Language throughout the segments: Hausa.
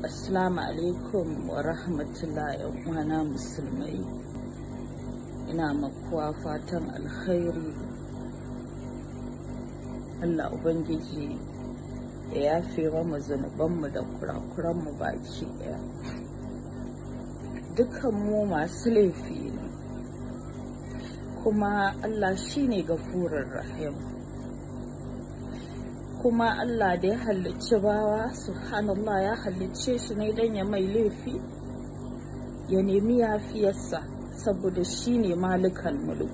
Assalamu alaikum wa rahmatullahi, uwana musulmai. Ina makuwa fatan alkhairi. Allah Ubangiji ya yafe mu zunubanmu da kurakuranmu baki ɗaya. Dukanmu masu laifi ne, kuma Allah shine Gafurar Rahim. Kuma Allah da ya halicci bawa, subhanallah, ya halicce shi ne don ya mai laifi ya nemi yafiyarsa, saboda shi ne malikal mulk.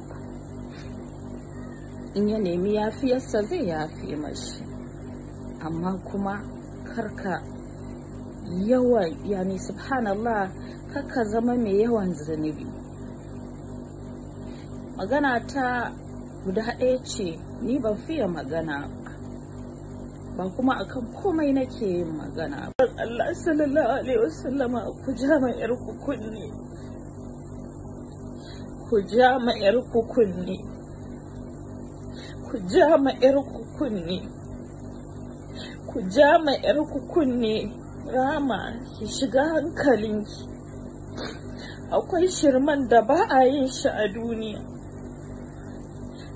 In ya nemi yafiyarsa, zai yafe mashi. Amma kuma karka yawan, yani subhanallah, karka zama mai yawan zunubi. Magana ta guda ɗaya ce, ni ban fiye magana ba, kuma akan komai nake yin magana. Allah sallallahu alaihi wasallama, ku ja ma yar ku kunne, ku ja ma yar ku kunne, ku ja ma yar ku kunne, ku ja ma yar ku kunne. Rama, ki shiga hankalinki. Akwai shirman da ba a yin shi a duniya.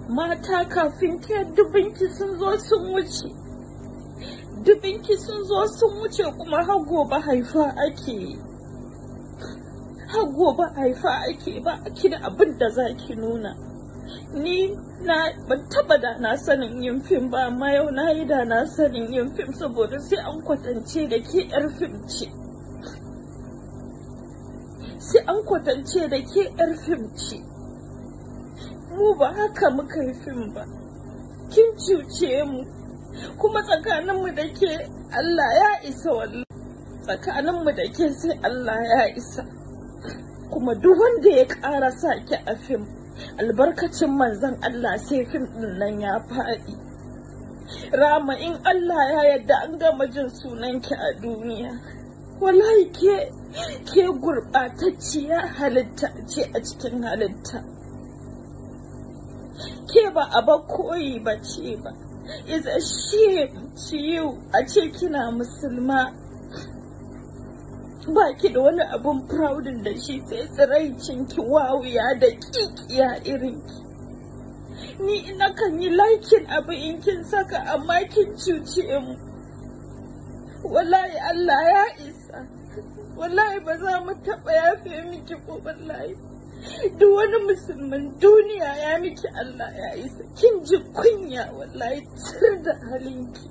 Mata kafin ke dubinki sun zo sun wuce, dubinki sun zo sun wuce, kuma har gobe haifa ake, har gobe haifa ake. Ba ki da abin da za ki nuna. Ni na ban taba da na sanin yin fim ba, amma yau na yi da na sanin yin fim, saboda sai an kwatance da ke yar fim ce, sai an kwatance da ke yar fim ce. Mu ba haka muka yi fim ba. Kin cuce mu, kuma tsakaninmu da ke Allah ya isa. Wallahi tsakaninmu da ke sai Allah ya isa. Kuma duk wanda ya ƙara sa ki a fim, albarkacin manzon Allah sai fim ɗin nan ya faɗi. Rama, in Allah ya yarda an gama jin sunanki a duniya. Wallahi ke gurɓatacciya halitta ce a cikin halitta. Ke ba a ba koyi ba ce ba. Is a shame to you a ce kina musulma, ba ki da wani abun proudin da shi sai tsiraicin ki, wawiya da kikiya irin ki. Ni ina kan yi liking abu in kin saka, amma kin cuce mu. Wallahi Allah ya isa. Wallahi ba za mu taɓa yafe miki ko. Wallahi duk wani musulmin duniya ya miki Allah ya isa. Kin ji kunya wallahi, tir da halinki.